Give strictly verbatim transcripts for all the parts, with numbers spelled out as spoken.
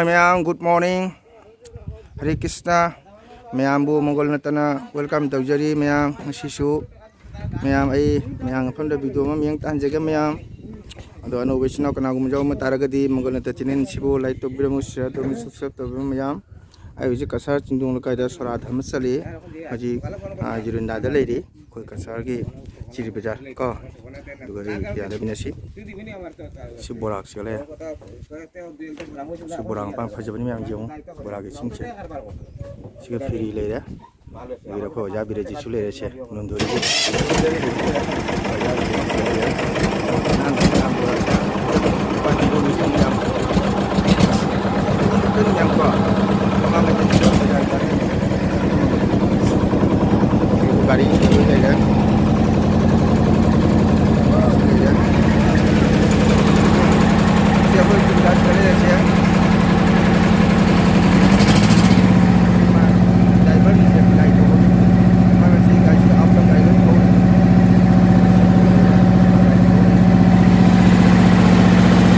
ꯃꯌꯥꯝ, good morning, Hare Krishna꯫ ꯃꯌꯥꯝꯕꯨ ꯃꯪꯒꯣꯜ ꯅꯠꯇꯅ welcome ꯇꯧꯖꯔꯤ꯫ ꯃꯌꯥꯝ, ꯉꯁꯤꯁꯨ ꯃꯌꯥꯝ, ꯑꯩ ꯃꯌꯥꯝ ꯃꯐꯝꯗ video ꯑꯃ ꯃꯤꯠꯌꯦꯡ ꯇꯥꯍꯟꯖꯒꯦ ꯃꯌꯥꯝ꯫ ꯑꯗꯣ ꯑꯅꯧꯕ ꯏꯆꯤꯟ ꯏꯅꯥꯎ ꯀꯅꯥꯒꯨꯝꯕ ꯌꯥꯎꯕ ꯇꯥꯔꯒꯗꯤ ꯃꯪꯒꯣꯜ ꯅꯠꯇ channel ꯁꯤꯕꯨ like ꯇꯧꯕꯤꯔꯝꯃꯨ, share ꯇꯧꯕꯤꯔꯝꯃꯨ, subscribe ꯇꯧꯕꯤꯔꯝꯃꯨ ꯃꯌꯥꯝ꯫ ꯑꯩ ꯍꯧꯖꯤꯛ ꯀꯁꯥꯔ ꯆꯤꯡꯗꯣꯡ ꯂꯩꯀꯥꯏꯗ ꯁꯣꯔꯥꯠ ꯑꯃ ꯆꯠꯂꯤ꯫ ꯍꯧꯖꯤꯛ, ꯑ, ꯖꯤꯔꯨꯟꯗꯥꯗ ꯂꯩꯔꯤ꯫ ꯑꯩꯈꯣꯏ ꯀꯁꯥꯔꯒꯤ ꯆꯤꯔꯤ ꯕꯖꯥꯔ ꯀꯣ꯫ ꯑꯗꯨꯒ ꯑꯩ ꯀꯌꯥ ꯂꯩꯃꯤꯟꯅꯁꯤ꯫ ꯁꯤ ꯕꯣꯔꯥ ꯁꯤꯒ ꯂꯩꯔꯦ꯫ ꯁꯤ ꯕꯣꯔꯥ ꯃꯄꯥꯟ ꯐꯖꯕꯅꯤ ꯃꯌꯥꯝ ꯌꯦꯡꯉꯨ꯫ ꯕꯣꯔꯥꯒꯤ ꯏꯁꯤꯡꯁꯦ꯫ ꯁꯤꯒ ꯐꯤꯔꯤ ꯂꯩꯔꯦ꯫ ꯑꯗꯒꯤ ꯑꯩꯈꯣꯏ ꯑꯣꯖꯥ ꯕꯤꯔꯦꯖꯤꯠꯁꯨ ꯂꯩꯔꯦ ꯁꯦ꯫ ꯅꯣꯟꯊꯣꯏꯒꯤ꯫ ꯒꯥꯔꯤ ꯂꯩꯔꯦ꯫ ꯂꯩꯔꯦ꯫ ꯁꯤ ꯑꯩꯈꯣꯏ ꯇꯨ ꯒ꯭ꯂꯥꯁ ꯈꯔ ꯂꯩꯔꯁꯦ꯫ ꯗ꯭ꯔꯥꯏꯚꯔꯒꯤꯁꯦ ꯂꯥꯏ ꯇꯧꯕꯒꯤ꯫ ꯃꯥꯅ ꯁꯤ ꯒꯥꯔꯤꯁꯤ ꯑꯞ ꯗꯥꯎꯟ ꯒꯥꯔꯤ ꯂꯣꯏ ꯊꯧꯔꯤ꯫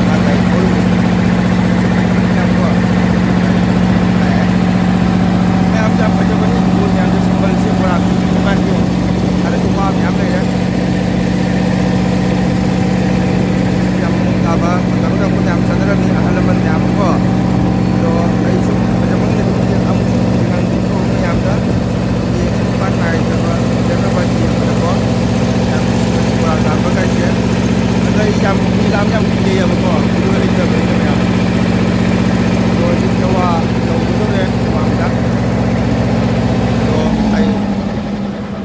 ꯃꯥ ꯒꯥꯔꯤ ꯊꯧꯔꯤ꯫ ꯌꯥꯝ ꯀꯣ꯫ ꯃꯌꯥꯝ ꯌꯥꯝ ꯐꯖꯕꯅꯤ꯫ ꯃꯌꯥꯝꯁꯦ ꯁꯝꯕꯜꯁꯦ ꯕꯣꯔꯥ ꯗꯨꯀꯥꯟꯒꯤ꯫ ꯑꯗ ꯅꯨꯄꯥ ꯃꯌꯥꯝ ꯂꯩꯔꯦ꯫ ꯌꯥꯝ ꯃꯑꯣꯡ ꯇꯥꯕ ꯃꯇꯝꯗ ꯑꯩꯈꯣꯏ ꯃꯌꯥꯝ ꯆꯠꯅꯔꯝꯃꯤ, ꯑꯍꯜ ꯂꯃꯟ ꯃꯌꯥꯝ ꯑꯃꯀꯣ꯫ ꯑꯗꯣ ꯑꯩꯁꯨ ꯐꯖꯃꯟꯗꯅ ꯑꯃꯨꯛꯁꯨ ꯌꯦꯡꯍꯟꯕꯤꯌꯨ ꯃꯌꯥꯝꯗ꯫ ꯌꯦꯡꯁꯤ ꯃꯄꯥꯟ ꯅꯥꯏꯗꯕ ꯐꯖꯅꯕ ꯌꯦꯡꯕꯗꯀꯣ꯫ ꯌꯥꯝ ꯅꯨꯡꯁꯤꯕꯅꯤ ꯕꯣꯔꯥ ꯆꯥꯕ ꯀꯥꯏꯁꯦ꯫ ꯑꯗꯣ ꯑꯩ ꯌꯥꯝ ꯃꯤ ꯂꯥꯝ ꯌꯥꯝ ꯀꯤꯖꯩꯌꯦꯕꯀꯣ, ꯀꯤꯕ ꯂꯩꯇꯕꯅꯤꯅ ꯃꯌꯥꯝ꯫ ꯑꯗꯣ ꯍꯧꯖꯤꯛ ꯆꯋꯥ ꯇꯧꯒꯗꯧꯔꯦ ꯃꯃꯥꯡꯗ꯫ ꯑꯗꯣ ꯑꯩ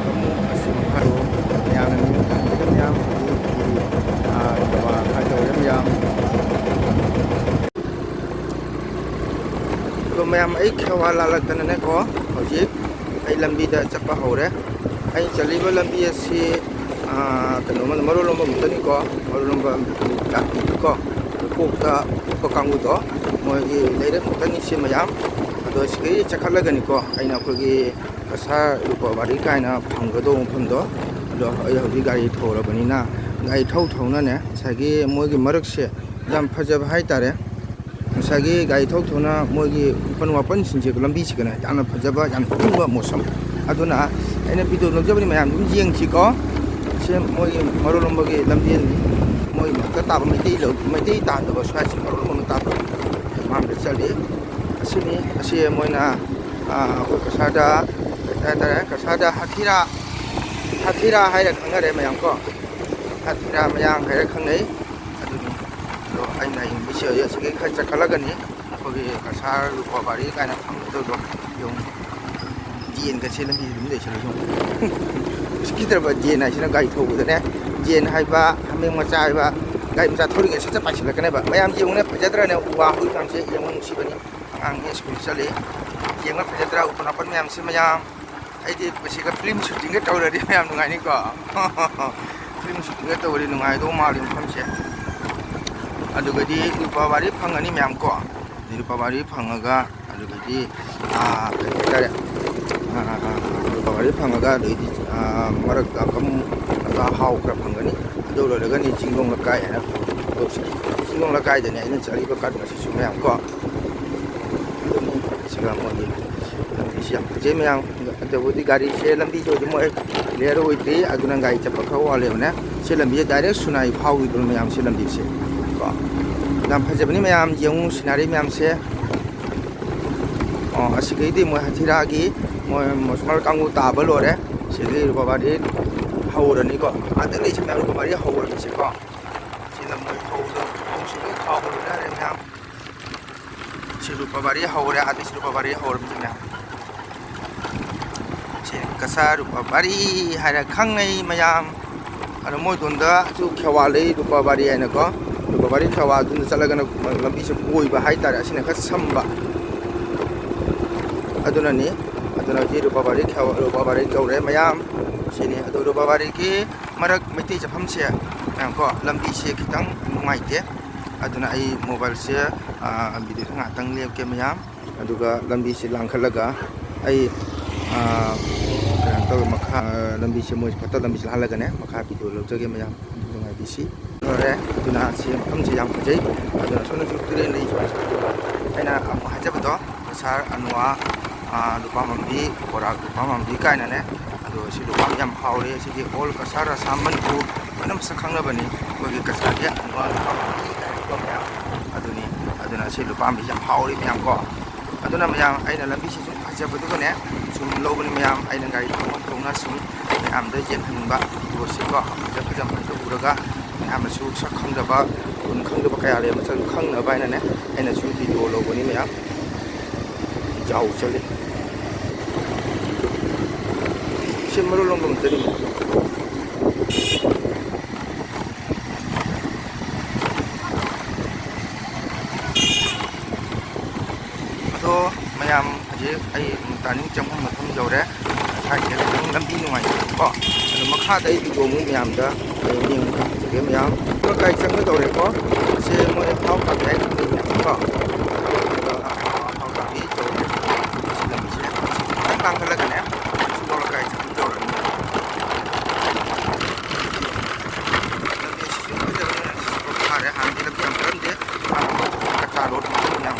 ꯑꯃꯨꯛ ꯑꯁꯤ ꯃꯈꯥꯔꯣ ꯃꯌꯥꯝꯅ ꯃꯤ ꯇꯥꯟꯖꯒ ꯃꯌꯥꯝ ꯍꯧꯖꯤꯛ, ꯑꯥ, ꯀꯕꯥ ꯈꯔ ꯇꯧꯔꯦ ꯃꯌꯥꯝ꯫ ꯑꯗꯣ ꯃꯌꯥꯝ ꯑꯩ ꯈꯦꯋꯥ ꯂꯥꯜꯂꯛꯇꯅꯅꯦꯀꯣ, ꯍꯧꯖꯤꯛ ꯑꯩ ꯂꯝꯕꯤꯗ ꯆꯠꯄ ꯍꯧꯔꯦ꯫ ꯑꯩ ꯆꯠꯂꯤꯕ ꯂꯝꯕꯤ ꯑꯁꯤ, ꯑꯥ, ꯀꯩꯅꯣ, ꯃꯔꯣꯜ ꯂꯣꯝꯕ ꯈꯛꯇꯅꯤꯀꯣ, ꯃꯔꯣꯜ ꯂꯣꯝꯕ ꯀꯣ, ꯎꯀꯣꯛꯇ ꯎꯀꯣꯛꯄ ꯀꯥꯡꯕꯨꯗꯣ, ꯃꯣꯏꯒꯤ ꯂꯩꯔꯛ ꯈꯛꯇꯅꯤ ꯁꯤ ꯃꯌꯥꯝ꯫ ꯑꯗꯣ ꯁꯤꯗꯒꯤ ꯆꯠꯈꯠꯂꯒꯅꯤꯀꯣ ꯑꯩꯅ ꯑꯩꯈꯣꯏꯒꯤ ꯀꯁꯥꯔ ꯔꯨꯄꯥ ꯕꯥꯔꯤ ꯀꯥꯏꯅ ꯐꯪꯒꯗꯧꯕ ꯃꯐꯝꯗꯣ꯫ ꯑꯗꯣ ꯑꯩ ꯍꯧꯖꯤꯛ ꯒꯥꯔꯤ ꯊꯧꯔꯕꯅꯤꯅ, ꯒꯥꯔꯤ ꯊꯧ ꯊꯧꯅꯅꯦ ꯉꯁꯥꯏꯒꯤ ꯃꯣꯏꯒꯤ ꯃꯔꯛꯁꯦ ꯌꯥꯝ ꯐꯖꯕ ꯍꯥꯏꯇꯥꯔꯦ꯫ ꯉꯁꯥꯏꯒꯤ ꯒꯥꯔꯤ ꯊꯧ ꯊꯧꯅ ꯃꯣꯏꯒꯤ ꯎꯄꯟ ꯋꯥꯄꯟꯁꯤꯡꯁꯦ ꯂꯝꯕꯤꯁꯤꯒꯅꯦ ꯌꯥꯝꯅ ꯐꯖꯕ, ꯌꯥꯝꯅ ꯏꯪꯕ ꯃꯣꯁꯝ꯫ ꯑꯗꯨꯅ ꯑꯩꯅ ꯚꯤꯗꯤꯑꯣ ꯂꯧꯖꯕꯅꯤ, ꯃꯌꯥꯝ ꯑꯗꯨꯝ ꯌꯦꯡꯁꯤꯀꯣ꯫ ꯁꯦ ꯃꯣꯏꯒꯤ ꯃꯔꯣꯜ ꯂꯣꯝꯕꯒꯤ ꯂꯝꯕꯦꯜꯅꯤ꯫ ꯃꯣꯏ ꯃꯊꯛꯇ ꯇꯥꯕ ꯃꯩꯇꯩ ꯂꯧ-, ꯃꯩꯇꯩ ꯇꯥꯗꯕ ꯁ꯭ꯋꯥꯏꯁꯤ ꯃꯔꯣꯜ ꯑꯃ ꯇꯥꯕ ꯃꯥꯡꯗ ꯆꯠꯂꯤ꯫ ꯑꯁꯤꯅꯤ, ꯑꯁꯤ ꯃꯣꯏꯅ, ꯑꯥ, ꯑꯩꯈꯣꯏ ꯀꯁꯥꯔꯗ, ꯀꯩ ꯍꯥꯏꯇꯥꯔꯦ, ꯀꯁꯥꯔꯗ ꯍꯊꯤꯔꯥ, ꯍꯊꯤꯔꯥ ꯍꯥꯏꯔ ꯈꯪꯅꯔꯦ ꯃꯌꯥꯝ ꯀꯣ꯫ ꯍꯊꯤꯔꯥ ꯃꯌꯥꯡ ꯍꯥꯏꯔ ꯈꯪꯅꯩ꯫ ꯑꯗꯨꯅꯤ꯫ ꯑꯗꯣ ꯑꯩꯅ ꯌꯦꯡꯕꯁꯤ ꯍꯧꯖꯤꯛ ꯑꯁꯤꯒꯤ ꯈꯔ ꯆꯠꯈꯠꯂꯒꯅꯤ ꯑꯩꯈꯣꯏꯒꯤ ꯀꯁꯥꯔ ꯔꯨꯄꯥ ꯕꯥꯔꯤ ꯀꯥꯏꯅ ꯐꯪꯒꯗꯧꯗꯣ꯫ ꯌꯦꯡꯉꯨ꯫ ꯖꯦꯟꯒꯁꯦ ꯂꯝꯕꯤꯗ ꯑꯗꯨꯝ ꯂꯩꯁꯜꯂꯦ ꯌꯦꯡꯉꯨ꯫ ꯎꯁꯤꯠꯈꯤꯗ꯭ꯔꯕ ꯖꯦꯟ ꯍꯥꯏꯁꯤꯅ ꯒꯥꯔꯤ ꯊꯧꯕꯗꯅꯦ꯫ ꯖꯦꯟ ꯍꯥꯏꯕ ꯍꯥꯃꯦꯡ ꯃꯆꯥ ꯍꯥꯏꯕ ꯒꯥꯔꯤ ꯃꯆꯥ ꯊꯧꯔꯤꯉꯩ ꯁꯠ ꯁꯠ ꯄꯥꯏꯁꯤꯜꯂꯛꯀꯅꯦꯕ꯫ ꯃꯌꯥꯝ ꯌꯦꯡꯉꯨꯅꯦ, ꯐꯖꯗ꯭ꯔꯅꯦ? ꯎ ꯋꯥ ꯍꯧꯔꯤꯀꯥꯟꯁꯦ ꯌꯦꯡꯉꯨ, ꯅꯨꯡꯁꯤꯕꯅꯤ꯫ ꯑꯉꯥꯡꯅꯦ ꯁ꯭ꯀꯨꯜ ꯆꯠꯂꯤ꯫ ꯌꯦꯡꯉꯨ ꯐꯖꯗ꯭ꯔꯥ? ꯎꯄꯟ ꯋꯥꯄꯟ ꯃꯌꯥꯝꯁꯦ ꯃꯌꯥꯝ꯫ ꯑꯩꯗꯤ ꯃꯁꯤꯒ ꯐꯤꯂꯝ ꯁꯨꯇꯤꯡꯒ ꯇꯧꯔꯗꯤ ꯃꯌꯥꯝ ꯅꯨꯡꯉꯥꯏꯅꯤꯀꯣ꯫ ꯐꯤꯂꯝ ꯁꯨꯇꯤꯡꯒ ꯇꯧꯔꯗꯤ ꯅꯨꯡꯉꯥꯏꯗꯧ ꯃꯥꯜꯂꯤ ꯃꯐꯝꯁꯦ꯫ ꯑꯗꯨꯒꯗꯤ ꯔꯨꯄꯥ ꯕꯥꯔꯤ ꯐꯪꯉꯅꯤ ꯃꯌꯥꯝ ꯀꯣ꯫ ꯑꯗꯩ ꯔꯨꯄꯥ ꯕꯥꯔꯤ ꯐꯪꯉꯒ ꯑꯗꯨꯗꯒꯤ, ꯑꯥ, ꯀꯩ ꯍꯥꯏꯇꯥꯔꯦ, ꯑꯥ, ꯔꯨꯄꯥ ꯕꯥꯔꯤ ꯐꯪꯉꯒ ꯑꯗꯩꯗꯤ, ꯑꯥ, ꯃꯔꯛꯇ ꯑꯃꯨꯛ ꯍꯥꯎ ꯈꯔ ꯐꯪꯒꯅꯤ꯫ ꯑꯗꯨ ꯂꯣꯏꯔꯒꯅꯤ ꯆꯤꯡꯗꯣꯡ ꯂꯩꯀꯥꯏ ꯍꯥꯏꯅ ꯇꯧꯁꯤ꯫ ꯆꯤꯡꯗꯣꯡ ꯂꯩꯀꯥꯏꯗꯅꯤ ꯑꯩꯅ ꯆꯠꯂꯤꯕ ꯀꯥꯔꯠ ꯃꯁꯤꯁꯨ ꯃꯌꯥꯝ ꯀꯣ꯫ ꯑꯗꯨꯅꯤ ꯁꯤꯒ ꯃꯣꯏꯒꯤ ꯂꯝꯕꯤꯁꯤ ꯌꯥꯝ ꯐꯖꯩ ꯃꯌꯥꯝ꯫ ꯑꯗꯨꯕꯨꯗꯤ ꯒꯥꯔꯤꯁꯦ ꯂꯝꯕꯤꯁꯦ ꯍꯧꯖꯤꯛ ꯃꯣꯏ ꯀ꯭ꯂꯤꯌꯥꯔ ꯑꯣꯏꯗ꯭ꯔꯤ, ꯑꯗꯨꯅ ꯒꯥꯔꯤ ꯆꯠꯄ ꯈꯔ ꯋꯥꯠꯂꯦꯕꯅꯦ꯫ ꯁꯤ ꯂꯝꯕꯤꯁꯦ ꯗꯥꯏꯔꯦꯛ ꯁꯨꯅꯥꯏ ꯐꯥꯎꯈꯤꯗꯣꯏꯅꯤ ꯃꯌꯥꯝ, ꯁꯤ ꯂꯝꯕꯤꯁꯦ ꯀꯣ꯫ ꯌꯥꯝ ꯐꯖꯕꯅꯤ ꯃꯌꯥꯝ, ꯌꯦꯡꯉꯨ ꯁꯤꯅꯔꯤ ꯃꯌꯥꯝꯁꯦ꯫ ꯑꯣ, ꯑꯁꯤꯒꯩꯗꯤ ꯃꯣꯏ ꯍꯊꯤꯔꯥꯒꯤ ꯃꯣꯏ ꯃꯨꯁꯃꯥꯔ ꯀꯥꯡꯕꯨ ꯇꯥꯕ ꯂꯣꯏꯔꯦ꯫ ꯁꯤꯗꯒꯤ ꯔꯨꯄꯥ ꯕꯥꯔꯤ ꯍꯧꯔꯅꯤꯀꯣ꯫ ꯑꯥꯗ ꯂꯩꯁꯦ ꯃꯌꯥꯝ ꯔꯨꯄꯥ ꯕꯥꯔꯤ ꯍꯧꯔꯅꯤꯁꯦꯀꯣ꯫ ꯁꯤꯅ ꯃꯣꯏ ꯐꯧꯗꯣ, ꯐꯧꯁꯨ ꯂꯣꯏ ꯈꯥꯎꯕ ꯂꯣꯏꯅꯔꯦ ꯃꯌꯥꯝ꯫ ꯁꯤ ꯔꯨꯄꯥ ꯕꯥꯔꯤ ꯍꯧꯔꯦ, ꯑꯥꯗ ꯁꯤ ꯔꯨꯄꯥ ꯕꯥꯔꯤ ꯍꯧꯔꯕꯅꯤ ꯃꯌꯥꯝ꯫ ꯁꯤ ꯀꯁꯥ ꯔꯨꯄꯥ ꯕꯥꯔꯤ ꯍꯥꯏꯅ ꯈꯪꯅꯩ ꯃꯌꯥꯝ꯫ ꯑꯗꯣ ꯃꯣꯏꯗꯣꯝꯗꯁꯨ ꯈꯦꯋꯥ ꯂꯩ, ꯔꯨꯄꯥ ꯕꯥꯔꯤ ꯍꯥꯏꯅꯀꯣ꯫ ꯔꯨꯄꯥ ꯕꯥꯔꯤ ꯈꯦꯋꯥꯗꯨꯅ ꯆꯠꯂꯒꯅ ꯂꯝꯕꯤꯁꯦ ꯀꯣꯏꯕ ꯍꯥꯏꯇꯥꯔꯦ, ꯑꯁꯤꯅ ꯈꯔ ꯁꯝꯕ꯫ ꯑꯗꯨꯅꯅꯤ꯫ ꯑꯗꯨꯅ ꯍꯧꯖꯤꯛ ꯔꯨꯄꯥ ꯕꯥꯔꯤ ꯈꯦꯋꯥ, ꯔꯨꯄꯥ ꯕꯥꯔꯤ ꯌꯧꯔꯦ ꯃꯌꯥꯝ꯫ ꯁꯤꯅꯤ꯫ ꯑꯗꯣ ꯔꯨꯄꯥ ꯕꯥꯔꯤꯒꯤ ꯃꯔꯛ ꯃꯩꯇꯩ ꯆꯠꯐꯝꯁꯦ ꯃꯌꯥꯝ ꯀꯣ, ꯂꯝꯕꯤꯁꯦ ꯈꯤꯇꯪ ꯅꯨꯡꯉꯥꯏꯇꯦ꯫ ꯑꯗꯨꯅ ꯑꯩ ꯃꯣꯕꯥꯏꯜꯁꯦ, ꯑꯥ, ꯚꯤꯗꯤꯑꯣꯁꯦ ꯉꯥꯏꯍꯥꯛꯇꯪ ꯂꯦꯞꯀꯦ ꯃꯌꯥꯝ꯫ ꯑꯗꯨꯒ ꯂꯝꯕꯤꯁꯦ ꯂꯥꯟꯈꯠꯂꯒ ꯑꯩ, ꯑꯥ, ꯀꯩꯅꯣ ꯇꯧꯔꯦ, ꯃꯈꯥ, ꯂꯝꯕꯤꯁꯦ ꯃꯣꯏ ꯐꯠꯇ ꯂꯝꯕꯤꯁꯦ ꯂꯥꯜꯂꯒꯅꯦ ꯃꯈꯥ ꯚꯤꯗꯤꯑꯣ ꯂꯧꯖꯒꯦ ꯃꯌꯥꯝ꯫ ꯅꯨꯡꯉꯥꯏ-, ꯁꯤ ꯂꯣꯏꯔꯦ꯫ ꯑꯗꯨꯅ ꯁꯤ ꯃꯐꯝꯁꯤ ꯌꯥꯝ ꯐꯖꯩ꯫ ꯑꯗꯨꯅ ꯁꯣꯝꯗꯁꯨ ꯇꯨꯔꯦꯟ ꯂꯩ꯫ ꯑꯩꯅ ꯑꯃꯨꯛ ꯍꯥꯏꯖꯕꯗꯣ, ꯀꯁꯥꯔ ꯑꯅꯨꯋꯥ, ꯑꯥ, ꯂꯨꯄꯥ ꯃꯝꯕꯤ, ꯕꯣꯔꯥꯛ ꯂꯨꯄꯥ ꯃꯝꯕꯤ ꯀꯥꯏꯅꯅꯦ꯫ ꯑꯗꯣ ꯁꯤ ꯂꯨꯄꯥ ꯌꯥꯝ ꯍꯥꯎꯔꯦ꯫ ꯁꯤꯗꯤ all ꯀꯁꯥꯔ, ꯑꯁꯥꯝ, ꯃꯅꯤꯄꯨꯔ ꯂꯣꯏꯅ ꯃꯁꯛ ꯈꯪꯅꯕꯅꯤ꯫ ꯑꯩꯈꯣꯏꯒꯤ ꯀꯁꯥꯔꯒꯤ ꯑꯅꯨꯋꯥ ꯂꯨꯄꯥ ꯃꯝꯕꯤ ꯀꯥꯏꯅ ꯂꯨꯄꯥ ꯃꯌꯥꯝ ꯑꯗꯨꯅꯤ꯫ ꯑꯗꯨꯅ ꯁꯤ ꯂꯨꯄꯥ ꯃꯝꯕꯤ ꯌꯥꯝ ꯍꯥꯎꯔꯦ ꯃꯌꯥꯝ ꯀꯣ꯫ ꯑꯗꯨꯅ ꯃꯌꯥꯝ, ꯑꯩꯅ ꯂꯝꯕꯤꯁꯤ ꯁꯨꯝ ꯐꯖꯕꯗꯨꯒꯅꯦ ꯁꯨꯝ ꯂꯧꯕꯅꯤ ꯃꯌꯥꯝ꯫ ꯑꯩꯅ ꯒꯥꯔꯤ ꯊꯧꯅ ꯊꯧꯅ ꯁꯨꯝ ꯃꯌꯥꯝꯗ ꯌꯦꯡꯍꯟꯅꯤꯡꯕ ꯄꯣꯠꯁꯤꯀꯣ꯫ ꯐꯖ ꯐꯖꯕ ꯑꯝꯇ ꯎꯔꯒ ꯃꯌꯥꯝꯅꯁꯨ ꯁꯛ ꯈꯪꯗꯕ, ꯈꯨꯟ ꯈꯪꯗꯕ ꯀꯌꯥ ꯂꯩꯔꯝꯕꯁꯨ ꯈꯪꯅꯕ ꯍꯥꯏꯅꯅꯦ ꯑꯩꯅꯁꯨ ꯚꯤꯗꯤꯑꯣ ꯂꯧꯕꯅꯤ ꯃꯌꯥꯝ꯫ ꯌꯥꯎ ꯆꯠꯂꯤ꯫ ꯁꯤ ꯃꯔꯨ ꯂꯣꯝꯗ ꯑꯝꯇꯅꯤ꯫ ꯑꯗꯣ ꯃꯌꯥꯝ, ꯍꯧꯖꯤꯛ ꯑꯩ ꯇꯥꯅꯤꯡ ꯆꯪꯐꯝ ꯃꯐꯝ ꯌꯧꯔꯦ꯫ ꯉꯁꯥꯏꯁꯦ ꯈꯤꯇꯪ ꯂꯝꯕꯤ ꯅꯨꯡꯉꯥꯏꯇꯕꯀꯣ꯫ ꯑꯗꯣ ꯃꯈꯥꯗ ꯑꯩ ꯚꯤꯗꯤꯑꯣ ꯑꯃꯨꯛ ꯃꯌꯥꯝꯗ ꯑꯩ ꯌꯦꯡꯍꯟꯖꯒꯦ ꯃꯌꯥꯝ꯫ ꯂꯩꯀꯥꯏ ꯆꯪꯒꯗꯧꯔꯦꯀꯣ꯫ ꯁꯦ ꯃꯣꯏ ꯍꯥꯎ ꯀꯥꯕꯤ ꯍꯥꯏ ꯈꯪꯗꯦꯀꯣ꯫ ꯑꯗꯨꯒ ꯍꯥꯎ ꯀꯥꯕꯤ ꯇꯧꯔꯦ꯫ ꯁꯤ ꯂꯝꯕꯤꯁꯦ ꯈꯤꯇꯪ ꯀꯥꯈꯠꯂꯒꯅꯦ ꯁꯤꯐꯥꯎ ꯂꯩꯀꯥꯏ ꯆꯪꯒꯗꯧꯔꯦ꯫ ꯂꯝꯕꯤ ꯑꯁꯤꯁꯨ ꯐꯖꯕꯅꯤꯅ ꯁꯤꯐꯥꯎ ꯐꯥꯔꯦ꯫ ꯍꯥꯟꯅꯗꯤ ꯂꯝꯕꯤ ꯌꯥꯝ ꯐꯔꯝꯗꯦ꯫ ꯀꯆꯥ ꯔꯣꯗ ꯌꯥꯝ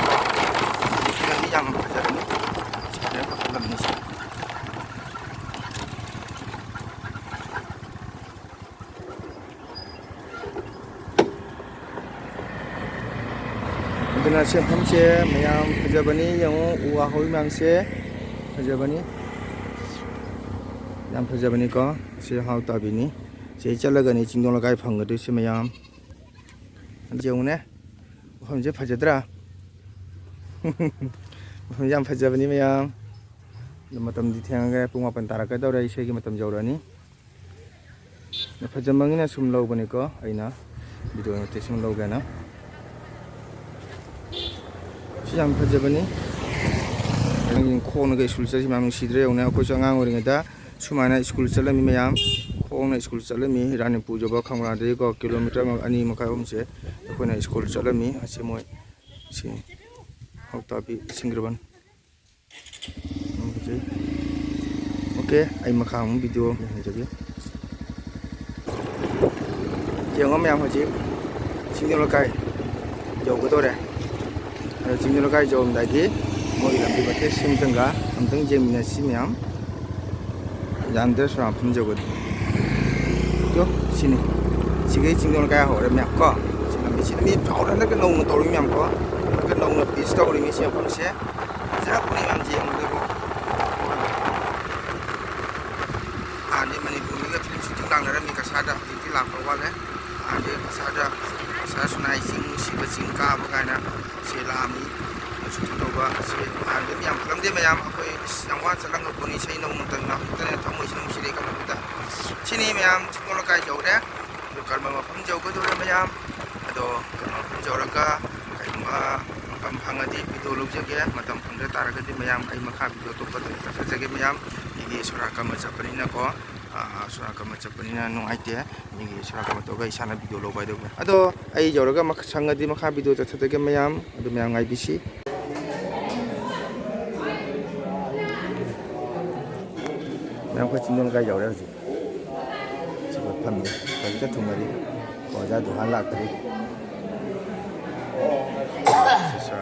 ꯂꯝꯕꯤ ꯌꯥꯝ ꯐꯖꯔꯅꯤ꯫ ꯁꯤ ꯐꯖꯅ ꯐꯖꯂꯝꯅꯤ ꯁꯤ꯫ ꯑꯗꯨꯅ ꯁꯤ ꯃꯐꯝꯁꯦ ꯃꯌꯥꯝ ꯐꯖꯕꯅꯤ꯫ ꯌꯦꯡꯉꯨ, ꯎ ꯋꯥ ꯍꯧꯔꯤ ꯃꯌꯥꯝꯁꯦ ꯐꯖꯕꯅꯤ, ꯌꯥꯝ ꯐꯖꯕꯅꯤꯀꯣ꯫ ꯁꯤ ꯍꯥꯎ ꯇꯥꯕꯤꯅꯤ꯫ ꯁꯤ ꯆꯠꯂꯒꯅꯤ ꯆꯤꯡꯗꯣꯟ ꯂꯩꯀꯥꯏ ꯐꯪꯒꯗꯣꯏꯁꯦ ꯃꯌꯥꯝ꯫ ꯑꯗꯨ ꯌꯦꯡꯉꯨꯅꯦ, ꯃꯐꯝꯁꯦ ꯐꯖꯗ꯭ꯔꯥ? ꯃꯐꯝꯁꯦ ꯌꯥꯝ ꯐꯖꯕꯅꯤ ꯃꯌꯥꯝ꯫ ꯑꯗꯣ ꯃꯇꯝꯗꯤ ꯊꯦꯡꯉꯒ ꯄꯨꯡ ꯃꯥꯄꯟ ꯇꯥꯔꯛꯀꯗꯧꯔꯦ, ꯏꯁꯩꯒꯤ ꯃꯇꯝ ꯌꯧꯔꯛꯑꯅꯤ꯫ ꯐꯖꯃꯟꯒꯤꯅ ꯁꯨꯝ ꯂꯧꯕꯅꯤꯀꯣ, ꯑꯩꯅ ꯚꯤꯗꯤꯑꯣ ꯃꯇꯦꯛ ꯁꯨꯝ ꯂꯧꯒꯦꯅ꯫ ꯁꯤ ꯌꯥꯝ ꯐꯖꯕꯅꯤ꯫ ꯈꯣꯡꯅꯒ ꯁ꯭ꯀꯨꯜ ꯆꯠꯂꯤ ꯃꯌꯥꯝ ꯅꯨꯡꯁꯤꯗ꯭ꯔꯥ ꯌꯦꯡꯉꯨꯅꯦ꯫ ꯑꯩꯈꯣꯏꯁꯨ ꯑꯉꯥꯡ ꯑꯣꯏꯔꯤꯉꯩꯗ ꯁꯨꯃꯥꯏꯅ ꯁ꯭ꯀꯨꯜ ꯆꯠꯂꯝꯃꯤ ꯃꯌꯥꯝ, ꯈꯣꯡꯅ ꯁ꯭ꯀꯨꯜ ꯆꯠꯂꯝꯃꯤ꯫ ꯔꯥꯅꯤꯄꯨꯔ ꯌꯧꯕ ꯈꯪꯕ꯭ꯔꯥ? ꯑꯗꯒꯤꯀꯣ ꯀꯤꯂꯣꯃꯤꯇꯔ ꯑꯃ, ꯑꯅꯤ ꯃꯈꯥꯏ ꯑꯍꯨꯝꯁꯦ ꯑꯩꯈꯣꯏꯅ ꯁ꯭ꯀꯨꯜ ꯆꯠꯂꯝꯃꯤ꯫ ꯑꯁꯤ ꯃꯣꯏ ꯁꯤ ꯍꯥꯎꯇꯥꯕꯤ ꯁꯤꯡꯒ꯭ꯔꯕꯟ꯫ ꯌꯥꯝ ꯐꯖꯩ꯫ ꯑꯣꯀꯦ, ꯑꯩ ꯃꯈꯥ ꯑꯃꯨꯛ ꯚꯤꯗꯤꯑꯣ ꯌꯦꯡꯍꯟꯖꯒꯦ꯫ ꯌꯦꯡꯉꯣ ꯃꯌꯥꯝ, ꯍꯧꯖꯤꯛ ꯆꯤꯡꯗꯣꯟ ꯂꯩꯀꯥꯏ ꯌꯧꯒꯗꯧꯔꯦ꯫ ꯑꯗꯣ ꯆꯤꯡꯗꯣꯟ ꯂꯩꯀꯥꯏ ꯌꯧꯔꯝꯗꯥꯏꯒꯤ ꯃꯣꯏꯒꯤ ꯂꯝꯕꯤ ꯃꯇꯦꯛ ꯁꯤꯃꯇꯪꯒ ꯑꯝꯇꯪ ꯌꯦꯡꯃꯤꯟꯅꯁꯤ ꯃꯌꯥꯝ꯫ ꯌꯥꯝꯗ꯭ꯔꯦ ꯁꯣꯔꯥ ꯃꯐꯝ ꯌꯧꯒꯗꯧꯔꯦ꯫ ꯑꯗꯣ ꯁꯤꯅꯤ꯫ ꯁꯤꯒꯩ ꯆꯤꯡꯗꯣꯟ ꯂꯩꯀꯥꯏ ꯍꯧꯔꯦ ꯃꯌꯥꯝ ꯀꯣ꯫ ꯁꯤ ꯂꯝꯕꯤꯁꯤꯗ ꯃꯤ ꯆꯥꯎꯅ ꯍꯟꯗꯛꯀ ꯅꯧꯅ ꯇꯧꯔꯤ ꯃꯌꯥꯝ ꯀꯣ꯫ ꯍꯟꯗꯛꯀ ꯅꯧꯅ ꯄꯤꯁ ꯇꯧꯔꯤ ꯃꯤ ꯁꯤ ꯃꯐꯝꯁꯦ꯫ ꯐꯖꯔꯛꯄꯅꯤ ꯃꯌꯥꯝ ꯌꯦꯡꯉꯨꯗꯕꯨ꯫ ꯍꯥꯟꯅꯗꯤ ꯃꯅꯤꯄꯨꯔꯒꯤꯒ ꯐꯤꯂꯝ ꯁꯨꯇꯤꯡ ꯂꯥꯛꯅꯔꯝꯃꯤ ꯀꯁꯥꯗ, ꯍꯧꯖꯤꯛꯇꯤ ꯂꯥꯛꯄ ꯋꯥꯠꯂꯦ꯫ ꯍꯥꯟꯅꯗꯤ ꯀꯁꯥꯗ, ꯀꯁꯥ ꯁꯨꯅꯥꯏ ꯆꯤꯡ, ꯅꯨꯡꯁꯤꯕ ꯆꯤꯡ ꯀꯥꯕ ꯀꯥꯏꯅ ꯁꯤ ꯂꯥꯛꯑꯝꯃꯤ꯫ ꯁꯨꯇꯤꯡ ꯇꯧꯕ ꯑꯁꯤ ꯍꯥꯟꯅꯗꯤ ꯌꯥꯝ ꯐꯪꯂꯝꯗꯦ ꯃꯌꯥꯝ꯫ ꯑꯩꯈꯣꯏ ꯑꯁ ꯌꯥꯝ ꯋꯥꯅ ꯆꯠꯂꯝꯒ ꯄꯣꯠꯅꯤ, ꯏꯁꯩ ꯅꯣꯡꯃꯇꯪꯅ꯫ ꯍꯧꯖꯤꯛꯇꯅꯦ ꯊꯃꯣꯏꯁꯤ ꯅꯨꯡꯁꯤꯔꯦ ꯈꯜꯂꯛꯄꯗ꯫ ꯁꯤꯅꯤ ꯃꯌꯥꯝ ꯆꯤꯡꯗꯣꯟ ꯂꯩꯀꯥꯏ ꯌꯧꯔꯦ꯫ ꯑꯗꯨ ꯀꯔꯃ ꯃꯐꯝ ꯌꯧꯒꯗꯧꯔꯦ ꯃꯌꯥꯝ꯫ ꯑꯗꯣ ꯀꯔꯃ ꯃꯐꯝ ꯌꯧꯔꯒ ꯀꯔꯤꯒꯨꯝꯕ ꯃꯐꯝ ꯐꯪꯉꯗꯤ ꯚꯤꯗꯤꯑꯣ ꯂꯧꯖꯒꯦ꯫ ꯃꯇꯝ ꯐꯪꯗ ꯇꯥꯔꯒꯗꯤ ꯃꯌꯥꯝ ꯑꯩ ꯃꯈꯥ ꯚꯤꯗꯤꯑꯣ ꯑꯇꯣꯞꯄꯗ ꯆꯠꯆꯒꯦ ꯃꯌꯥꯝ꯫ ꯑꯩꯒꯤ ꯁꯣꯔꯥ ꯀꯔꯃ ꯆꯠꯄꯅꯤꯅꯀꯣ꯫ ꯑꯥ, ꯁꯣꯔꯥ ꯀꯔꯃ ꯆꯠꯄꯅꯤꯅ ꯅꯨꯡꯉꯥꯏꯇꯦ꯫ ꯃꯤꯒꯤ ꯁꯣꯔꯥ ꯀꯔꯃ ꯇꯧꯔꯒ ꯏꯁꯥꯅ ꯚꯤꯗꯤꯑꯣ ꯂꯧꯕ ꯍꯥꯏꯗꯧꯕ꯫ ꯑꯗꯣ ꯑꯩ ꯌꯧꯔꯒ ꯃꯈ-, ꯁꯪꯉꯗꯤ ꯃꯈꯥ ꯚꯤꯗꯤꯑꯣ ꯆꯠꯊꯗꯒꯦ ꯃꯌꯥꯝ꯫ ꯑꯗꯨ ꯃꯌꯥꯝ ꯉꯥꯏꯕꯤꯁꯤ꯫ ꯃꯌꯥꯝ ꯑꯩꯈꯣꯏ ꯆꯤꯡꯗꯣꯟ ꯂꯩꯀꯥꯏ ꯌꯧꯔꯦ ꯍꯧꯖꯤꯛ꯫ ꯁꯤꯗ ꯐꯝꯃꯤ꯫ ꯍꯧꯖꯤꯛꯇ ꯊꯨꯡꯅꯔꯤ꯫ ꯑꯣꯖꯥ ꯗꯨꯍꯥꯟ ꯂꯥꯛꯇ꯭ꯔꯤ꯫ ꯁꯤꯁꯥ꯫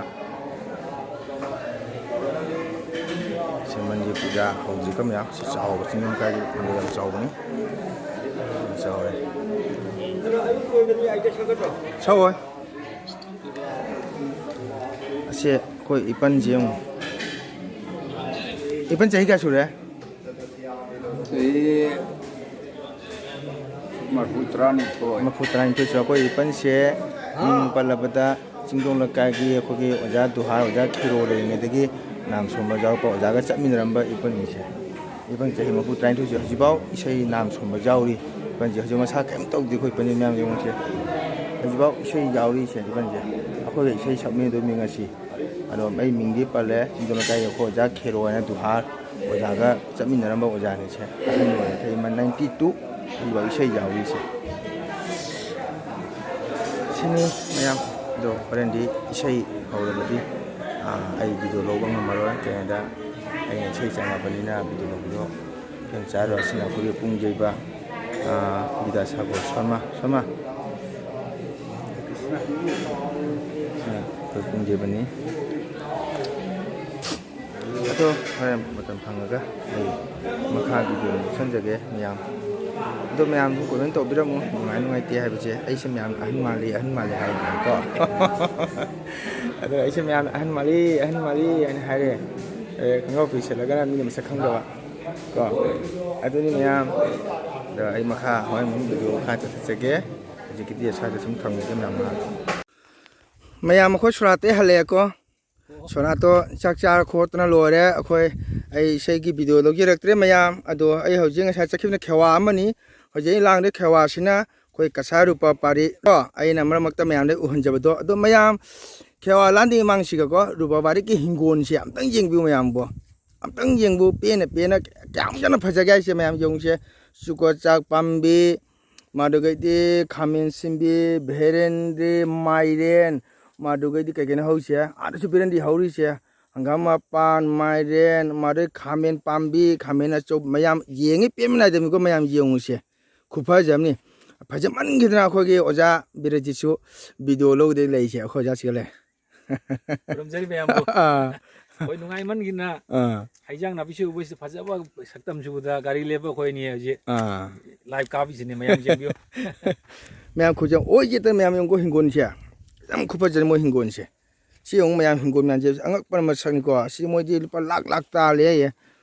ꯁꯤ ꯃꯟꯗꯤꯔ ꯄꯨꯖꯥ ꯍꯧꯗ꯭ꯔꯤꯀꯣ ꯃꯌꯥꯝ꯫ ꯁꯤ ꯆꯥꯎꯕ ꯆꯤꯡꯗꯣꯟ ꯂꯩꯀꯥꯏꯒꯤ ꯃꯟꯗꯤꯔ ꯌꯥꯝ ꯆꯥꯎꯕꯅꯤ꯫ ꯌꯥꯝ ꯆꯥꯎꯔꯦ꯫ ꯁꯧꯑꯣꯏ꯫ ꯑꯁꯤ ꯑꯩꯈꯣꯏ ꯏꯄꯟꯁꯤ ꯌꯦꯡꯉꯨ꯫ ꯏꯄꯟ ꯆꯍꯤ ꯀꯌꯥ ꯁꯨꯔꯦ? ꯆꯍꯤ ꯃꯔꯐꯨ ꯇꯔꯥꯅꯤꯊꯣꯏ꯫ ꯃꯔꯐꯨ ꯇꯔꯥꯅꯤꯊꯣꯏ ꯁꯨꯔꯦ꯫ ꯑꯩꯈꯣꯏ ꯏꯄꯟꯁꯦ ꯃꯤꯡ ꯄꯜꯂꯕꯗ ꯆꯤꯡꯗꯣꯡ ꯂꯩꯀꯥꯏꯒꯤ ꯑꯩꯈꯣꯏꯒꯤ ꯑꯣꯖꯥ ꯗꯨꯍꯥꯔ, ꯑꯣꯖꯥ ꯈꯦꯔꯣ ꯂꯩꯔꯤꯉꯩꯗꯒꯤ ꯅꯥꯝ ꯁꯣꯟꯕ ꯌꯥꯎꯔꯛꯄ, ꯑꯣꯖꯥꯒ ꯆꯠꯃꯤꯟꯅꯔꯝꯕ ꯏꯄꯟꯁꯦ꯫ ꯏꯄꯟ ꯆꯍꯤ ꯃꯔꯐꯨ ꯇꯔꯥꯅꯤꯊꯣꯏꯁꯦ ꯍꯧꯖꯤꯛꯐꯥꯎ ꯏꯁꯩ ꯅꯥꯝ ꯁꯣꯟꯕ ꯌꯥꯎꯔꯤ꯫ ꯏꯄꯟꯁꯦ ꯍꯧꯖꯤꯛ ꯃꯁꯥ ꯀꯔꯤꯝ ꯇꯧꯗꯦ꯫ ꯑꯩꯈꯣꯏ ꯏꯄꯟꯁꯦ ꯃꯌꯥꯝ ꯌꯦꯡꯉꯨꯁꯦ꯫ ꯍꯧꯖꯤꯛꯐꯥꯎ ꯏꯁꯩ ꯌꯥꯎꯔꯤꯁꯦ ꯏꯄꯟꯁꯦ꯫ ꯑꯩꯈꯣꯏꯒ ꯏꯁꯩ ꯁꯛꯃꯤꯟꯅꯗꯣꯏ ꯃꯤ ꯉꯁꯤ꯫ ꯑꯗꯣ ꯑꯩ ꯃꯤꯡꯗꯤ ꯄꯜꯂꯦ, ꯆꯤꯡꯗꯣꯟ ꯂꯩꯀꯥꯏꯒꯤ ꯑꯩꯈꯣꯏ ꯑꯣꯖꯥ ꯈꯦꯔꯣ ꯍꯥꯏꯅ ꯗꯨꯍꯥꯔ ꯑꯣꯖꯥꯒ ꯆꯠꯃꯤꯟꯅꯔꯝꯕ ꯑꯣꯖꯥꯅꯤꯁꯦ꯫ ꯑꯍꯟ ꯑꯣꯏꯔꯦ, ꯆꯍꯤ ꯑꯃ ninety two, ꯍꯧꯖꯤꯛꯐꯥꯎ ꯏꯁꯩ ꯌꯥꯎꯔꯤꯁꯦ꯫ ꯁꯤꯅꯤ ꯃꯌꯥꯝ꯫ ꯑꯗꯣ ꯍꯣꯔꯦꯟꯗꯤ ꯏꯁꯩ ꯍꯧꯔꯕꯗꯤ, ꯑꯥ, ꯑꯩ ꯚꯤꯗꯤꯑꯣ ꯂꯧꯕ ꯉꯝꯃꯔꯣꯏ꯫ ꯀꯩꯒꯤꯅꯣꯗ ꯑꯩꯅ ꯏꯁꯩ ꯆꯪꯉꯕꯅꯤꯅ ꯚꯤꯗꯤꯑꯣ ꯂꯧꯕꯗꯣ ꯈꯨꯗꯣꯡ ꯆꯥꯔꯣꯏ꯫ ꯑꯁꯤꯅ ꯑꯩꯈꯣꯏꯒꯤ ꯄꯨꯡ ꯌꯩꯕ ꯑꯥ, ꯕꯤꯗ꯭ꯌꯥꯁꯥꯒꯔ ꯁꯔꯃ, ꯁꯔꯃ꯫ ꯁꯤꯅ ꯑꯩꯈꯣꯏ ꯄꯨꯡ ꯗꯦꯕꯅꯤ꯫ ꯑꯗꯣ ꯍꯣꯔꯦꯟ ꯃꯇꯝ ꯐꯪꯉꯒ ꯑꯩ ꯃꯈꯥ ꯚꯤꯗꯤꯑꯣ ꯂꯧꯁꯟꯖꯒꯦ ꯃꯌꯥꯝ꯫ ꯑꯗꯣ ꯃꯌꯥꯝꯁꯨ ꯀꯣꯃꯦꯟ ꯇꯧꯕꯤꯔꯝꯃꯨ, ꯅꯨꯡꯉꯥꯏ ꯅꯨꯡꯉꯥꯏꯇꯦ ꯍꯥꯏꯕꯁꯦ꯫ ꯑꯩꯁꯦ ꯃꯌꯥꯝ ꯑꯍꯟ ꯃꯥꯜꯂꯤ, ꯑꯍꯟ ꯃꯥꯜꯂꯤ ꯍꯥꯏꯗꯅꯀꯣ꯫ ꯑꯗꯣ ꯑꯩꯁꯦ ꯃꯌꯥꯝꯅ "ꯑꯍꯟ ꯃꯥꯜꯂꯤ, ꯑꯍꯟ ꯃꯥꯜꯂꯤ" ꯍꯥꯏꯅ ꯍꯥꯏꯔꯦ꯫ ꯑꯦ, ꯈꯣꯡꯒ꯭ꯔꯥꯎ ꯐꯨꯔꯤꯠ ꯁꯦꯠꯂꯒꯅ ꯃꯤꯅ ꯃꯁꯛ ꯈꯪꯗꯕ ꯀꯣ꯫ ꯑꯗꯨꯅꯤ ꯃꯌꯥꯝ꯫ ꯑꯗꯣ ꯑꯩ ꯃꯈꯥ ꯍꯣꯔꯦꯟ ꯃꯨꯛ ꯚꯤꯗꯤꯑꯣ ꯃꯈꯥ ꯆꯠꯊꯖꯒꯦ꯫ ꯍꯧꯖꯤꯛꯀꯤꯗꯤ ꯑꯁ꯭ꯋꯥꯏꯗ ꯁꯨꯝ ꯊꯝꯖꯒꯦ ꯃꯌꯥꯝ ꯃꯈꯥ꯫ ꯃꯌꯥꯝ ꯑꯩꯈꯣꯏ ꯁꯣꯔꯥꯠꯇꯩ ꯍꯜꯂꯛꯑꯦꯀꯣ꯫ ꯁꯣꯔꯥꯠꯇꯣ ꯆꯥꯛ ꯆꯥꯔ ꯈꯣꯠꯇꯅ ꯂꯣꯏꯔꯦ꯫ ꯑꯩꯈꯣꯏ, ꯑꯩ ꯏꯁꯩꯒꯤ ꯚꯤꯗꯤꯑꯣ ꯂꯧꯖꯔꯛꯇ꯭ꯔꯦ ꯃꯌꯥꯝ꯫ ꯑꯗꯣ ꯑꯩ ꯍꯧꯖꯤꯛ ꯉꯁꯥꯏ ꯆꯠꯈꯤꯕꯅ ꯈꯦꯋꯥ ꯑꯃꯅꯤ꯫ ꯍꯧꯖꯤꯛ ꯑꯩ ꯂꯥꯡꯗ ꯈꯦꯋꯥꯁꯤꯅ ꯑꯩꯈꯣꯏ ꯀꯁꯥꯔ ꯔꯨꯄꯥ ꯄꯥꯔꯤ ꯀꯣ꯫ ꯑꯩꯅ ꯃꯔꯛ ꯃꯔꯛꯇ ꯃꯌꯥꯝꯗ ꯎꯍꯟꯖꯕꯗꯣ꯫ ꯑꯗꯣ ꯃꯌꯥꯝ ꯈꯦꯋꯥ ꯂꯥꯟꯗꯤ ꯃꯃꯥꯡꯁꯤꯒꯀꯣ ꯔꯨꯄꯥ ꯄꯥꯔꯤꯒꯤ ꯍꯤꯡꯒꯣꯜꯁꯦ ꯑꯝꯇꯪ ꯌꯦꯡꯕꯤꯌꯨ ꯃꯌꯥꯝꯕꯣ꯫ ꯑꯝꯇꯪ ꯌꯦꯡꯕꯨ, ꯄꯦꯟꯅ ꯄꯦꯟꯅ ꯀꯌꯥꯝ ꯐꯖꯅ ꯐꯖꯒꯦ ꯍꯥꯏꯁꯦ ꯃꯌꯥꯝ ꯌꯦꯡꯉꯨꯁꯦ꯫ ꯆꯨꯀꯣꯆꯥꯛ ꯄꯥꯝꯕꯤ, ꯃꯗꯨꯒꯩꯗꯤ ꯈꯥꯃꯦꯟ ꯁꯤꯟꯕꯤ, ꯚꯦꯔꯦꯟꯗ꯭ꯔꯤ, ꯃꯥꯏꯔꯦꯟ, ꯃꯗꯨꯒꯩꯗꯤ ꯀꯩ ꯀꯩꯅꯣ ꯍꯧꯔꯤꯁꯦ? ꯑꯥꯗꯁꯨ ꯚꯦꯔꯦꯟꯗ꯭ꯔꯤ ꯍꯧꯔꯤꯁꯦ꯫ ꯍꯪꯒꯥꯝ ꯃꯄꯥꯟ, ꯃꯥꯏꯔꯦꯟ, ꯃꯗꯨꯒꯩ ꯈꯥꯃꯦꯟ ꯄꯥꯝꯕꯤ, ꯈꯥꯃꯦꯟ ꯑꯆꯧꯕ ꯃꯌꯥꯝ ꯌꯦꯡꯉꯤ, ꯄꯦꯟꯕ ꯅꯥꯏꯗꯕꯅꯤꯀꯣ ꯃꯌꯥꯝ ꯌꯦꯡꯉꯨꯁꯦ꯫ ꯈꯨꯐꯖ ꯑꯃꯅꯤ꯫ ꯐꯖꯃꯟꯈꯤꯗꯅ ꯑꯩꯈꯣꯏꯒꯤ ꯑꯣꯖꯥ ꯕꯤꯔꯖꯤꯠꯁꯨ ꯚꯤꯗꯤꯑꯣ ꯂꯧꯗꯦ ꯂꯩꯁꯦ, ꯑꯩꯈꯣꯏ ꯑꯣꯖꯥꯁꯤꯒ ꯂꯩ꯫ ꯈꯨꯔꯨꯝꯖꯔꯤ ꯃꯌꯥꯝꯕꯨ꯫ ꯑꯥ꯫ ꯑꯩꯈꯣꯏ ꯅꯨꯡꯉꯥꯏꯃꯟꯈꯤꯗꯅ ꯑꯥ꯫ ꯍꯩꯖꯥꯡ ꯅꯥꯄꯤ ꯁꯨꯕꯁꯤꯗ ꯐꯖꯕ ꯁꯛꯇꯝ ꯁꯨꯕꯗ ꯒꯥꯔꯤ ꯂꯦꯞꯄ ꯑꯩꯈꯣꯏ ꯑꯅꯤ ꯍꯧꯖꯤꯛ ꯑꯥ꯫ ꯂꯥꯏꯚ ꯀꯥꯞꯄꯤꯁꯤꯅꯦ, ꯃꯌꯥꯝ ꯌꯦꯡꯕꯤꯌꯨ꯫ ꯃꯌꯥꯝ ꯈꯨꯖ-, ꯑꯣꯏ ꯆꯦꯠꯇ ꯃꯌꯥꯝ ꯌꯦꯡꯉꯨꯀꯣ ꯍꯤꯡꯒꯣꯜꯁꯦ꯫ ꯌꯥꯝ ꯈꯨꯐꯖꯅꯤ ꯃꯣꯏ ꯍꯤꯡꯒꯣꯜꯁꯦ꯫ ꯁꯤ ꯌꯦꯡꯉꯨ ꯃꯌꯥꯝ ꯍꯤꯡꯒꯣꯜ ꯃꯌꯥꯝꯁꯦ ꯑꯉꯛꯄ ꯃꯁꯛꯅꯤꯀꯣ꯫ ꯁꯤ ꯃꯣꯏꯗꯤ ꯂꯨꯄꯥ ꯂꯥꯛ ꯂꯥꯛ ꯇꯥꯜꯂꯦ ꯍꯥꯏꯌꯦ꯫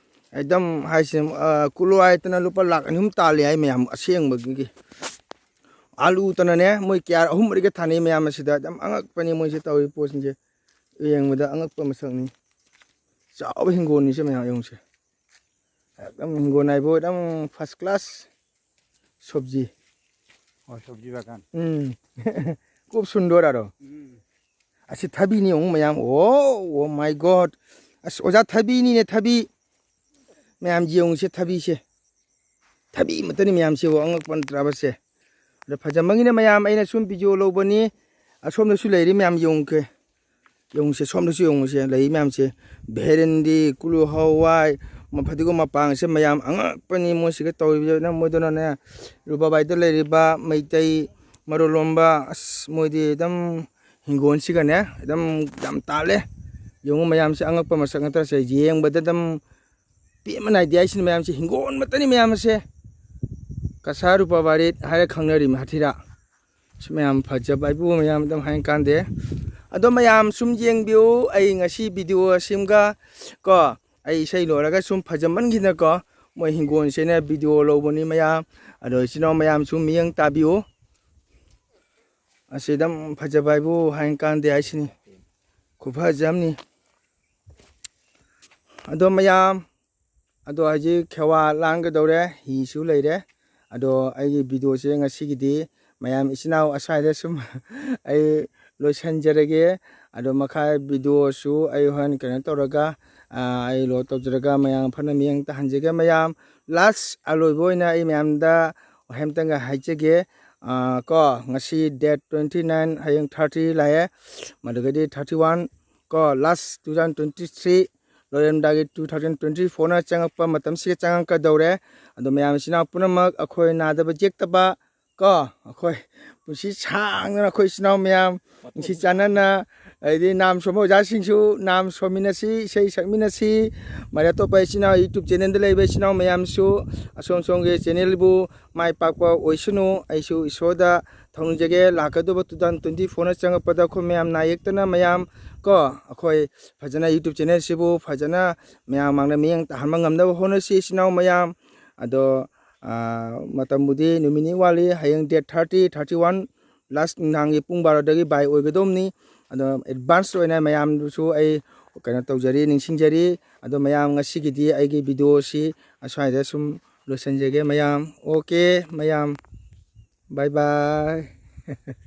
ꯑꯦꯛꯗꯝ ꯍꯥꯏꯁꯦ, ꯑ, ꯀꯨꯂꯣ ꯍꯥꯏꯗꯅ ꯂꯨꯄꯥ ꯂꯥꯛ ꯑꯅꯤ ꯑꯍꯨꯝ ꯇꯥꯜꯂꯦ ꯍꯥꯏ ꯃꯌꯥꯝ ꯑꯁꯦꯡꯕꯒꯤ꯫ ꯑꯥꯂꯨꯇꯅꯅꯦ ꯃꯣꯏ ꯀꯌꯥ ꯑꯍꯨꯝ ꯃꯔꯤꯒ ꯊꯥꯅꯩ ꯃꯌꯥꯝ ꯑꯁꯤꯗ꯫ ꯌꯥꯝ ꯑꯉꯛꯄꯅꯤ ꯃꯣꯏꯁꯦ ꯇꯧꯔꯤ ꯄꯣꯠꯁꯤꯡꯁꯦ꯫ ꯌꯦꯡꯕꯗ ꯑꯉꯛꯄ ꯃꯁꯛꯅꯤ꯫ ꯆꯥꯎꯕ ꯍꯤꯡꯒꯣꯜꯅꯤꯁꯦ ꯃꯌꯥꯝ ꯌꯦꯡꯉꯨꯁꯦ꯫ ꯑꯦꯛꯗꯝ ꯍꯤꯡꯒꯣꯜ ꯍꯥꯏꯕꯨ ꯑꯦꯛꯗꯝ first class ꯁꯣꯕꯖꯤ꯫ ꯑꯣ, ꯁꯣꯕꯖꯤ ꯕꯥꯒꯥꯟ꯫ ꯎꯝ꯫ ꯈꯨꯕ ꯁꯨꯟꯗꯣꯔ ꯑꯔꯣ꯫ ꯎꯝ꯫ ꯑꯁꯤ ꯊꯕꯤꯅꯤ ꯌꯦꯡꯉꯨ ꯃꯌꯥꯝ꯫ ꯑꯣ, oh my God꯫ ꯑꯁ, ꯑꯣꯖꯥ ꯊꯕꯤꯅꯤꯅꯦ, ꯊꯕꯤ꯫ ꯃꯌꯥꯝ ꯌꯦꯡꯉꯨꯁꯦ ꯊꯕꯤꯁꯦ꯫ ꯊꯕꯤ ꯑꯃꯠꯇꯅꯤ ꯃꯌꯥꯝꯁꯤꯕꯨ, ꯑꯉꯛꯄ ꯅꯠꯇ꯭ꯔꯕꯁꯦ? ꯑꯗꯣ ꯐꯖꯃꯟꯒꯤꯅ ꯃꯌꯥꯝ ꯑꯩꯅ ꯁꯨꯝ ꯚꯤꯗꯤꯑꯣ ꯂꯧꯕꯅꯤ꯫ ꯑꯁꯣꯝꯗꯁꯨ ꯂꯩꯔꯤ ꯃꯌꯥꯝ ꯌꯦꯡꯉꯨꯀꯦ꯫ ꯌꯦꯡꯉꯨꯁꯦ, ꯁꯣꯝꯗꯁꯨ ꯌꯦꯡꯉꯨꯁꯦ, ꯂꯩꯔꯤ ꯃꯌꯥꯝꯁꯦ꯫ ꯚꯦꯔꯦꯟꯗꯤ, ꯀꯨꯂꯨ ꯍꯋꯥꯏ, ꯐꯗꯤꯒꯣꯝ ꯃꯄꯥꯡꯁꯦ ꯃꯌꯥꯝ ꯑꯉꯛꯄꯅꯤ ꯃꯣꯏꯁꯤꯒ ꯇꯧꯔꯤꯕ꯫ ꯃꯣꯏꯗꯨꯅꯅꯦ, ꯔꯨꯕꯥꯕꯥꯏꯗ ꯂꯩꯔꯤꯕ ꯃꯩꯇꯩ ꯃꯔꯣꯜ ꯂꯣꯟꯕ, ꯑꯁ, ꯃꯣꯏꯗꯤ ꯑꯗꯨꯝ ꯍꯤꯡꯒꯣꯜꯁꯤꯒꯅꯦ ꯑꯗꯨꯝ ꯌꯥꯝ ꯇꯥꯜꯂꯦ꯫ ꯌꯦꯡꯉꯨ, ꯃꯌꯥꯝꯁꯦ ꯑꯉꯛꯄ ꯃꯁꯛ ꯉꯥꯛꯇꯁꯦ, ꯌꯦꯡꯕꯗ ꯑꯗꯨꯝ ꯄꯦꯟꯕ ꯅꯥꯏꯗꯦ ꯍꯥꯏꯁꯤꯅꯤ꯫ ꯃꯌꯥꯝꯁꯦ ꯍꯤꯡꯒꯣꯜ ꯃꯇꯅꯤ ꯃꯌꯥꯝ ꯑꯁꯦ꯫ ꯀꯁꯥ ꯔꯨꯄꯥ ꯕꯥꯔꯤꯠ ꯍꯥꯏꯔ ꯈꯪꯅꯔꯤ ꯃꯍꯥꯊꯤꯔꯥ꯫ ꯁꯤ ꯃꯌꯥꯝ ꯐꯖꯕ ꯍꯥꯏꯕꯨ ꯃꯌꯥꯝ ꯑꯗꯨꯝ ꯍꯥꯏꯅ ꯀꯥꯟꯗꯦ꯫ ꯑꯗꯣ ꯃꯌꯥꯝ ꯁꯨꯝ ꯌꯦꯡꯕꯤꯌꯨ, ꯑꯩ ꯉꯁꯤ ꯚꯤꯗꯤꯑꯣ ꯑꯁꯤꯝꯒ ꯀꯣ, ꯑꯩ ꯏꯁꯩ ꯂꯣꯏꯔꯒ ꯁꯨꯝ ꯐꯖꯃꯟꯈꯤꯗꯅꯀꯣ, ꯃꯣꯏ ꯍꯤꯡꯒꯣꯜꯁꯦꯅ ꯚꯤꯗꯤꯑꯣ ꯂꯧꯕꯅꯤ ꯃꯌꯥꯝ꯫ ꯑꯗꯣ ꯏꯆꯤꯟ ꯏꯅꯥꯎ ꯃꯌꯥꯝ ꯁꯨꯝ ꯃꯤꯠꯌꯦꯡ ꯇꯥꯕꯤꯌꯨ꯫ ꯑꯁꯤ ꯑꯗꯨꯝ ꯐꯖꯕ ꯍꯥꯏꯕꯨ ꯍꯥꯏꯅ ꯀꯥꯟꯗꯦ ꯍꯥꯏꯁꯤꯅꯤ꯫ ꯈꯨꯐꯖ ꯑꯃꯅꯤ꯫ ꯑꯗꯣ ꯃꯌꯥꯝ, ꯑꯗꯣ ꯍꯧꯖꯤꯛ ꯈꯦꯋꯥ ꯂꯥꯡꯒꯗꯧꯔꯦ, ꯍꯤꯁꯨ ꯂꯩꯔꯦ꯫ ꯑꯗꯣ ꯑꯩꯒꯤ ꯚꯤꯗꯤꯑꯣꯁꯦ ꯉꯁꯤꯒꯤꯗꯤ ꯃꯌꯥꯝ ꯏꯆꯤꯟ ꯏꯅꯥꯎ ꯑꯁ꯭ꯋꯥꯏꯗ ꯁꯨꯝ ꯑꯩ ꯂꯣꯏꯁꯤꯟꯖꯔꯒꯦ꯫ ꯑꯗꯣ ꯃꯈꯥ ꯚꯤꯗꯤꯑꯣꯁꯨ ꯑꯩ ꯍꯣꯔꯦꯟ ꯀꯩꯅꯣ ꯇꯧꯔꯒ, ꯑꯥ, ꯑꯩ ꯂꯣꯗ ꯇꯧꯖꯔꯒ ꯃꯌꯥꯝ ꯐꯅ ꯃꯤꯠꯌꯦꯡ ꯇꯥꯍꯟꯖꯒꯦ꯫ ꯃꯌꯥꯝ ꯂꯥꯁ ꯑꯂꯣꯏꯕ ꯑꯣꯏꯅ ꯑꯩ ꯃꯌꯥꯝꯗ ꯋꯥꯍꯩ ꯑꯃꯇꯪꯒ ꯍꯥꯏꯖꯒꯦ꯫ ꯑꯥ, ꯀꯣ, ꯉꯁꯤ date twenty nine, ꯍꯌꯦꯡ thirty ꯂꯥꯛꯑꯦ, ꯃꯗꯨꯒꯗꯤ thirty one, ꯀꯣ, ꯂꯥꯁ two thousand twenty three ꯂꯣꯏꯔꯝꯗꯥꯏꯒꯤ two thousand twenty fourꯅ ꯆꯪꯉꯛꯄ ꯃꯇꯝꯁꯤꯒ ꯆꯪꯉꯛꯀꯗꯧꯔꯦ꯫ ꯑꯗꯣ ꯃꯌꯥꯝ ꯏꯆꯤꯟ ꯏꯅꯥꯎ ꯄꯨꯝꯅꯃꯛ ꯑꯩꯈꯣꯏ ꯅꯥꯗꯕ ꯌꯦꯛꯇꯕ ꯀꯣ, ꯑꯩꯈꯣꯏ ꯄꯨꯟꯁꯤ ꯁꯥꯡꯗꯅ ꯑꯩꯈꯣꯏ ꯏꯆꯤꯟ ꯏꯅꯥꯎ ꯃꯌꯥꯝ ꯅꯨꯡꯁꯤ ꯆꯥꯟꯅꯅ, ꯑꯗꯩꯗꯤ ꯅꯥꯝ ꯁꯣꯟꯕ ꯑꯣꯖꯥꯁꯤꯡꯁꯨ ꯅꯥꯝ ꯁꯣꯟꯃꯤꯟꯅꯁꯤ, ꯏꯁꯩ ꯁꯛꯃꯤꯟꯅꯁꯤ꯫ ꯃꯔꯤ ꯑꯇꯣꯞꯄ ꯏꯆꯤꯟ ꯏꯅꯥꯎ YouTube channelꯗ ꯂꯩꯕ ꯏꯆꯤꯟ ꯏꯅꯥꯎ ꯃꯌꯥꯝꯁꯨ ꯑꯁꯣꯝ ꯁꯣꯝꯒꯤ channelꯕꯨ ꯃꯥꯏ ꯄꯥꯛꯄ ꯑꯣꯏꯁꯅꯨ꯫ ꯑꯩꯁꯨ ꯏꯁꯣꯔꯗ ꯊꯧꯅꯤꯖꯒꯦ꯫ ꯂꯥꯛꯀꯗꯧꯕ two thousand twenty fourꯅ ꯆꯪꯉꯛꯄꯗ ꯑꯩꯈꯣꯏ ꯃꯌꯥꯝ ꯅꯥ ꯌꯦꯛꯇꯅ ꯃꯌꯥꯝ ꯀꯣ, ꯑꯩꯈꯣꯏ ꯐꯖꯅ YouTube channelꯁꯤꯕꯨ ꯐꯖꯅ ꯃꯌꯥꯝ ꯃꯥꯡꯗ ꯃꯤꯠꯌꯦꯡ ꯇꯥꯍꯟꯕ ꯉꯝꯅꯕ ꯍꯣꯠꯅꯁꯤ ꯏꯆꯤꯟ ꯏꯅꯥꯎ ꯃꯌꯥꯝ꯫ ꯑꯗꯣ, ꯑꯥ, ꯃꯇꯝꯕꯨꯗꯤ ꯅꯨꯃꯤꯠ ꯅꯤ ꯋꯥꯠꯂꯤ꯫ ꯍꯌꯦꯡ date thirty, thirty one, last ꯅꯨꯡꯗꯥꯡꯒꯤ ꯄꯨꯡ ꯕꯥꯔꯣꯗꯒꯤ ꯕꯥꯏ ꯑꯣꯏꯒꯗꯧꯕꯅꯤ꯫ ꯑꯗꯣ advance ꯑꯣꯏꯅ ꯃꯌꯥꯝꯗꯨꯁꯨ ꯑꯩ ꯀꯩꯅꯣ ꯇꯧꯖꯔꯤ, ꯅꯤꯡꯁꯤꯡꯖꯔꯤ꯫ ꯑꯗꯣ ꯃꯌꯥꯝ ꯉꯁꯤꯒꯤꯗꯤ ꯑꯩꯒꯤ ꯚꯤꯗꯤꯑꯣꯁꯤ ꯑꯁ꯭ꯋꯥꯏꯗ ꯁꯨꯝ ꯂꯣꯏꯁꯤꯟꯖꯒꯦ ꯃꯌꯥꯝ꯫ Okay ꯃꯌꯥꯝ, bye bye꯫